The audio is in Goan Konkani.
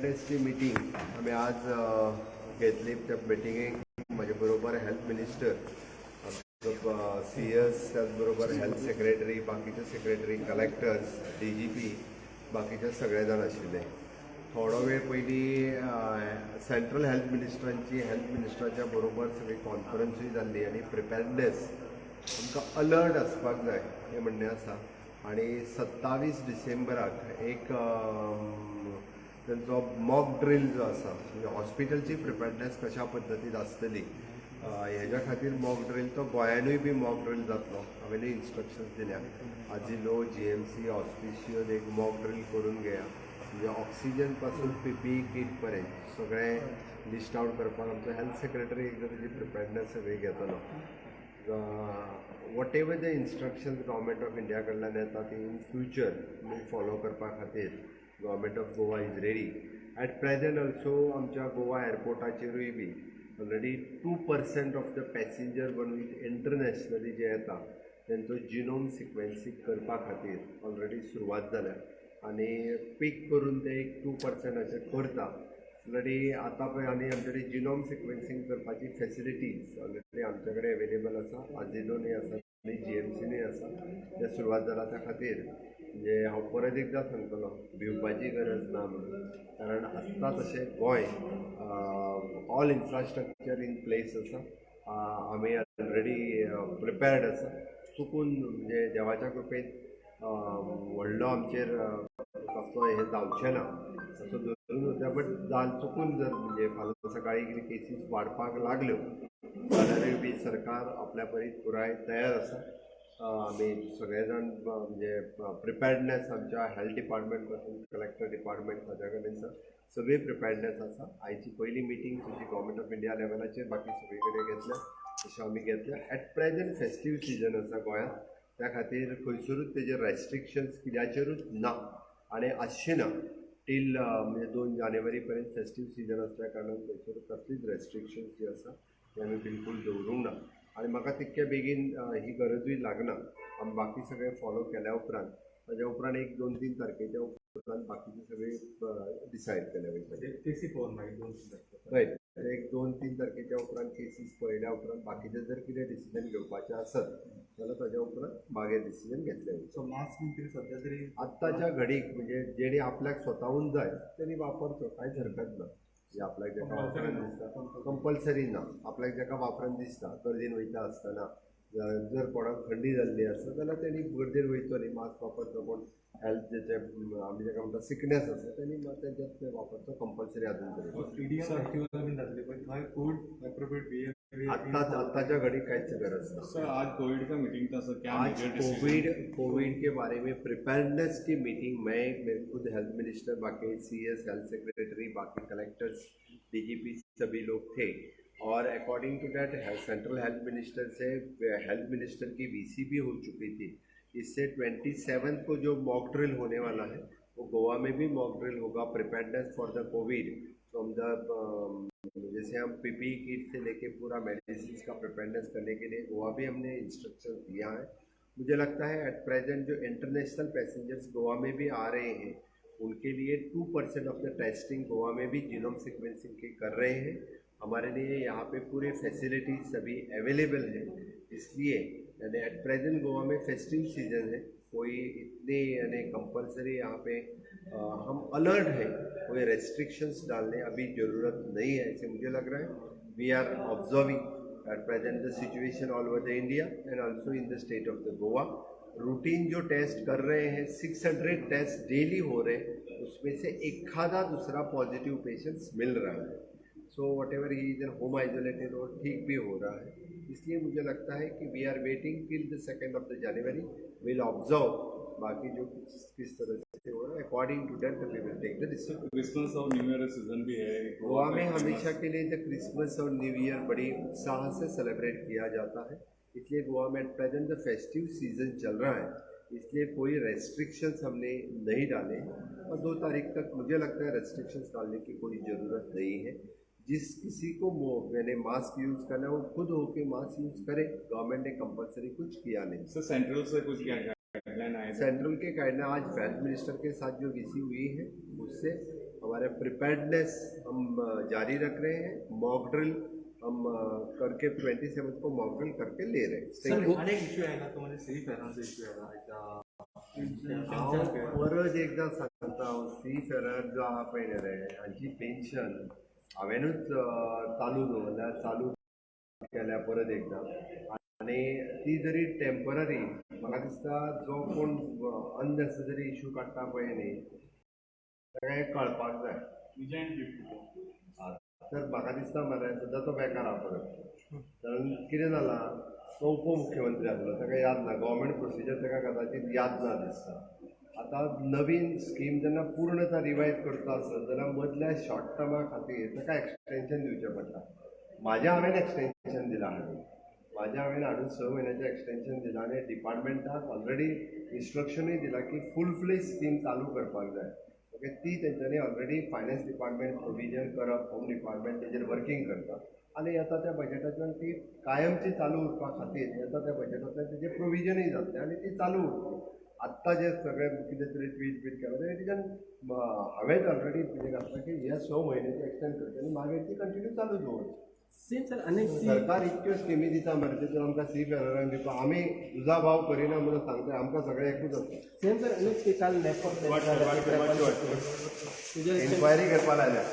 प्रिपेर्डनेसची मिटींग आमी आज घेतली. त्या मिटिंगेक म्हजे बरोबर हेल्थ मिनिस्टर, सीएस, त्याच बरोबर हेल्थ सेक्रेटरी, बाकीचे सेक्रेटरी, कलेक्टर्स, डीजीपी, बाकीचे सगळे जाण आशिल्ले. थोडो वेळ पयलीं सेंट्रल हेल्थ मिनिस्टरांची हेल्थ मिनिस्टराच्या बरोबर सगळी कॉन्फरन्सूय जाल्ली आनी प्रिपेर्डनेस, आमकां अलर्ट आसपाक जाय हें म्हणणें आसा. आनी 27 डिसेंबराक एक तेंचो मॉक ड्रील जो आसा, म्हणजे हॉस्पिटलची प्रिपेर्डनेस कशा पद्दतीन आसतली हेज्या खातीर मॉक ड्रील, तो गोंयानूय बी मॉक ड्रील जातलो. हांवें इन्स्ट्रक्शन्स दिल्या, आजिलो, जीएमसी, हॉस्पिशियोन एक मॉक ड्रील करून घेया, म्हणजे ऑक्सिजन पासून पीपीई किट पर्यंत सगळें लिस्ट आउट करपाक आमचो हेल्थ सेक्रेटरी एकदां तेजी प्रिपेर्डनेस सगळी घेतलो. Whatever the instructions Government of India कडल्यान येता ती इन फ्युचर आमी फॉलो करपा खातीर Government of Goa is ready. At present also आमच्या गोवा एअरपोर्टाचेरूय बी already 2% of the passenger one with internationally जे येता तेंचो जिनोम सिक्वेन्सींग करपा खातीर ऑलरेडी सुरवात जाल्या आनी पीक करून ते एक 2%चेर करता ऑलरेडी आतां पळय. आनी आमचे कडेन जिनोम सिक्वेन्सींग करपाची फेसिलिटीज ऑलरेडी आमचे कडेन अवेलेबल आसा. आजिलोनूय आसा आनी जीएमसीनूय आसा. तें सुरवात जाला. त्या खातीर म्हणजे हांव परत एकदां सांगतलो, भिवपाची गरज ना म्हणून, कारण आत्तां तशें Goem all infrastructure in place आसा. आमी ऑलरेडी प्रिपेर्ड आसा. चुकून म्हणजे देवाच्या कृपेन व्हडलो आमचेर कसलो हें जावचें ना असो धरून वता, बट जाल चुकून जर म्हणजे फाल्यां सकाळीं कितें केसीस वाडपाक लागल्यो जाल्यारूय बी सरकार आपल्या परीन पुराय तयार आसा. आमी सगळे जाण म्हणजे प्रिपेर्डनेस आमच्या हेल्थ डिपार्टमेंट पासून कलेक्टर डिपार्टमेंट ताच्या कडेन सगळी प्रिपेर्डनेस आसा. आयची पयली मिटींग तुजी गव्हर्मेंट ऑफ इंडिया लेवलाचेर बाकी सगळी कडेन घेतल्या तशें आमी घेतल्या. एट प्रेझेंट फेस्टीव सिजन आसा गोंयांत, त्या खातीर खंयसरूच तेजेर रेस्ट्रिक्शन्स कित्याचेरूच ना आनी आसचें ना टील म्हणजे 2 जानेवारी पर्यंत. फेस्टीव सिजन आसल्या कारणान खंयसर कसलीच रेस्ट्रिक्शन्स जी आसा ती आमी बिलकूल दवरूंक ना आनी म्हाका तितक्या बेगीन ही गरजूय लागना. आमी बाकी सगळें फॉलो केल्या उपरांत, ताज्या उपरांत एक 2-3 तारखेच्या उपरांत बाकीचे सगळे डिसायड केले वयतले. केसी पळोवन मागीर 2-3 तारखे. रायट, एक 2-3 तारखेच्या उपरांत केसीस पळयल्या उपरांत बाकीचे जर कितें डिसिजन घेवपाचें आसत जाल्यार ताज्या उपरांत मागीर डिसिजन घेतलें वयतलें. सो मास्क बीन कितें सद्या तरी? आत्ताच्या घडीक म्हणजे जेणी आपल्याक स्वताहून जाय तेणी वापरचो, कांयच हरकत ना. म्हणजे आपल्याक जेका वापरन दिसता, कंपल्सरी ना. आपल्याक जेका वापरन दिसता, गर्दीन वयता आसतना जर कोणाक थंडी जाल्ली आसा जाल्यार तेणी गर्देन वयचो न्ही, मास्क वापरचो. कोण हेल्थ जेचे आमी जेका म्हणटा सिकनेस आसा तेणी तेंच्यात ते वापरचो. कंपल्सरी अजून तरी ईडीएम फेस्टिवल बीन जातले पळय, थंय कोविड एप्रोप्रिएट बिहेवियर? आत्ताच आत्ताच्या घडीक कांयच गरज ना. सर, आज कोविड का मीटिंग था सर, क्या आज मेजर डिसीजन? कोविड कोविड के बारे में प्रिपेयर्डनेस की मीटिंग मैं मेरे खुद हेल्थ मिनिस्टर, बाकी सीएस, हेल्थ सेक्रेटरी, बाकी कलेक्टर्स, डीजीपी सभी लोग थे और according to that central health minister से हेल्थ मिनिस्टर की वीसी भी हो चुकी थी. इससे 27 को जो मॉक ड्रिल होने वाला है, वो गोवा में भी मॉक ड्रिल होगा. Preparedness for the Covid from the जैसे हम पीपीई किट से लेके पूरा मेडिसिन का प्रिपेयर्डनेस करने के लिए गोवा भी हमने इंस्ट्रक्शन दिया है. मुझे लगता है एट प्रेजेंट जो इंटरनेशनल पैसेंजर्स गोवा में भी आ रहे हैं, उनके लिए 2% ऑफ the testing Goa में भी जीनोम सिक्वेंसिंग के कर रहे हैं. हमारे लिए यहाँ पे पूरे फैसिलिटीज सभी अवेलेबल हैं. इसलिए यानी एट प्रेजेंट गोवा में फेस्टिव सीजन है, कोई इतनी यानी कंपलसरी यहाँ पे हम अलर्ट हैं, कोई रेस्ट्रिक्शंस डालने अभी ज़रूरत नहीं है, ऐसे मुझे लग रहा है. We are observing at present the situation all over the India and also in the state of the Goa. Routine जो टेस्ट कर रहे हैं, 600 टेस्ट डेली हो रहे हैं, उसमें से एक आधा दूसरा पॉजिटिव पेशेंट्स मिल रहा है. So whatever he is in home isolated और ठीक भी हो रहा है. इसलिए मुझे लगता है कि we are waiting till the 2nd of the January, will observe बाकी जो किस तरह से हो रहा है, according to that we will take the decision. Christmas Aur new year season भी है. गोवा में हमेशा के लिए the Christmas Aur new year बड़ी उत्साह से सेलिब्रेट किया जाता है. इसलिए गोवा में at present the festive season चल रहा है, इसलिए कोई रेस्ट्रिक्शंस हमने नहीं डाले और 2 तारीख तक मुझे लगता है रेस्ट्रिक्शंस डालने की कोई ज़रूरत नहीं है. जिस किसी को यानी मास्क यूज़ करना है, वो खुद होके मास्क यूज़ करे. गवर्नमेंट ने कंपलसरी कुछ किया नहीं. सर, सेंट्रल से कुछ गाइडलाइन आए थे? सेंट्रल के गाइडलाइन आज हेल्थ मिनिस्टर के साथ जो वीसी हुई है, उससे हमारे प्रिपेयर्डनेस हम जारी रख रहे हैं. मॉक ड्रिल हम करके 27 को मॉक ड्रिल करके ले रहे हैं. Thank you. आणि एक इश्यू आहे ना, तो म्हणजे सी फेरांचो इश्यू आयला एकदा. हांव परत एकदां सांगता, हांव सी फेरर जो आहा पळय न्ही रे, हांची पेन्शन हांवेनूच चालू दवरल्या, चालू केल्या परत एकदां. आनी ती जरी टेंपररी, म्हाका दिसता जो कोण अननेसेसरी इशू काडटा पळय न्ही, ताका हें कळपाक जाय. तर म्हाका दिसता मरे सद्दां तो बेकार आहा परत. कारण कितें जालां, तो उपमुख्यमंत्री आसलो, ताका याद ना गव्हर्मेंट प्रोसिजर, ताका कदाचित याद ना दिसता. आतां नवीन स्कीम जेन्ना पूर्णता रिवायज करता आसत जाल्यार मदल्या शॉर्ट टर्मा खातीर ताका एक्सटेंशन दिवचें पडटा. म्हाजें हांवें एक्सटेंशन दिलां हाडून, म्हाजें हांवें हाडून 6 म्हयन्याचें एक्सटेंशन दिलां आनी डिपार्टमेंटाक ऑलरेडी इन्स्ट्रक्शनूय दिलां की फूल फ्लेज स्कीम चालू करपाक जाय. ओके, ती तेंच्यांनी ऑलरेडी फायनान्स डिपार्टमेंट प्रोविजन करप, होम डिपार्टमेंट तेजेर वर्कींग करता आनी येता त्या बजेटांतल्यान ती कायमची चालू उरपा खातीर येता त्या बजेटांतल्यान तेजें प्रोविजनूय जातलें आनी ती चालू उरतली. आत्तां जे सगळे कितें तरी ट्वीट बीट केलां तें तेज्यान हांवेंच ऑलरेडी कितें घातलां की हे 6 म्हयने एक्सटेंड करचे आनी मागीर ती कंटिन्यू चालू दवरची. सेम सर, अनेक सरकार इतक्यो स्किमी दिता मरे, तितून आमकां सी फेररांक दिवपा आमी दुजाभाव करिना म्हणून सांगता. आमकां सगळें एकूच आसा. सेम सर, अनेक ते काल लॅपटॉप इन्क्वायरी करपा लायल्या.